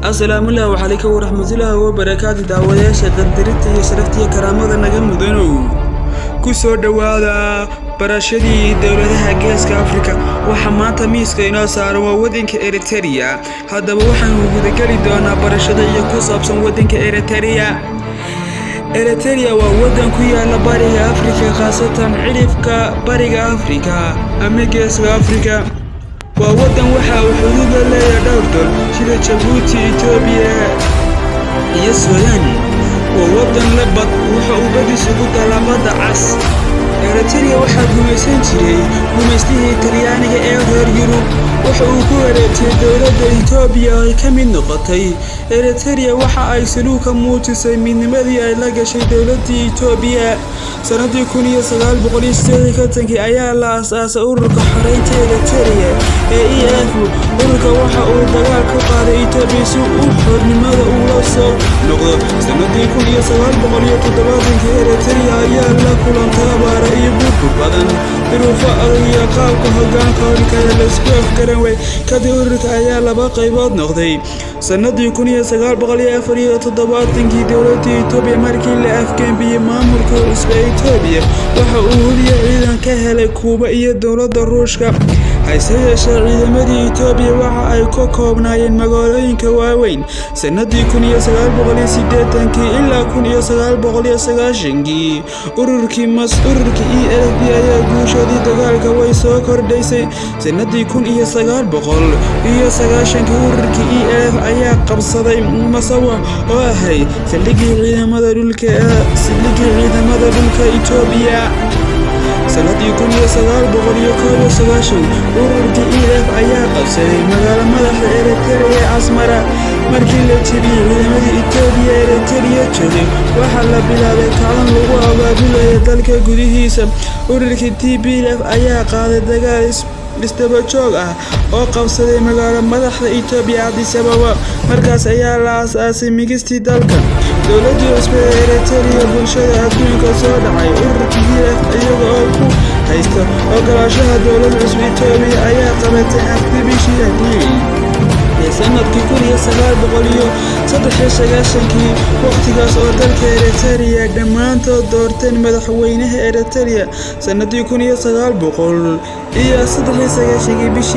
Asalaamullaahi calaykum waraxmatullaahi wabarakaatu. Daawadayaasha qadarinta iyo sharafta iyo karaamada naga mudanow, ku soo dhowaada barashadii dowladaha Geeska Afrika. Waxaa maanta miiska inoo saaran waa waddanka Eritrea. Haddaba waxaanu gudageli doonaa barashada iyo ku saabsan waddanka Eritrea. Eritrea waa waddan ku yaala Bariga Afrika, khaasatan cidhifka Bariga Afrika ama Geeska Afrika. Waa waddan waxa uu xuduud la leeyahay dhowr dal sida Jabuuti, Itoobiya iyo Suudaan. Waa waddan le bad, waxa uu badiisu ku taalaa Badda Cas. Eritrea waxaa gumaysan jiray gumaystihii Talyaaniga ee reer Yurub. Waxa uu ku wareejiyey dowladda Itoobiya oo ay ka mid noqotay. Eritrea waxa ay saluug ka muujisay midnimadii ay la gashay dowladdii Itoobiya. Sanadii 1958-kii ayaa la aasaasay Ururka Xoreynta Eritrea ee EF. Ururka waxa uu dagaal ku qaaday Itoobiya si uu xornimada ula soo noqdo. Sanadii 1970-kii Eritrea ayaa la kulantay abaaro iyo burbur badan, duruufo adag iyo qaabka hoggaanka ururka ee la isku afgaran waayay. Kadib ururka ayaa laba qaybood noqday. Sanadii 1974-kii dowladda Itoobiya markii la afgembiyey maamulka cusub ee Itoobiya, waxa uu hubiye ciidan ka helay Kuuba iyo dowladda Ruushka. Hase yeeshee, ciidamadii Itoobiya waxa ay ka koobnaayeen magaalooyinka waaweyn. Sanadii 1980-kii ilaa 1990-kii ururkii ELP ayaa guushoodii dagaalka way soo kordhaysay. Sanadii 1990-kii ururkii ELF ayaa qabsaday Masawa oo ahayd saldhiggii ciidamada dhulka Itoobiya. Sanadii 1991 ururkii ELF ayaa qabsaday magaalo madaxda Eritrea ee Asmara. Markii la jebiyey ciidamadii Itoobiya ee Eritrea joogay, waxaa la bilaabay kacdoon lagu abaabulayo dalka gudihiisa. Ururkii TPLF ayaa qaaday dagaal isdaba joog ah oo qabsaday magaalo madaxda Itoobiya, Addis Ababa. Markaas ayaa la aasaasay migistii dalka. Dowladii cusub ee Eritrea bulshada adduunka soo dhacay. Ururka ELF, iyaga oo ku haysta ogolaanshaha dowladda cusub Itoobiya, ayaa qabatay afti bishii Abriil ee sanadkii 1993-kii, waqtigaas oo dalka Eritrea dhammaantood doorteen madaxweynaha Eritrea. Sanadii 1993-kii bishii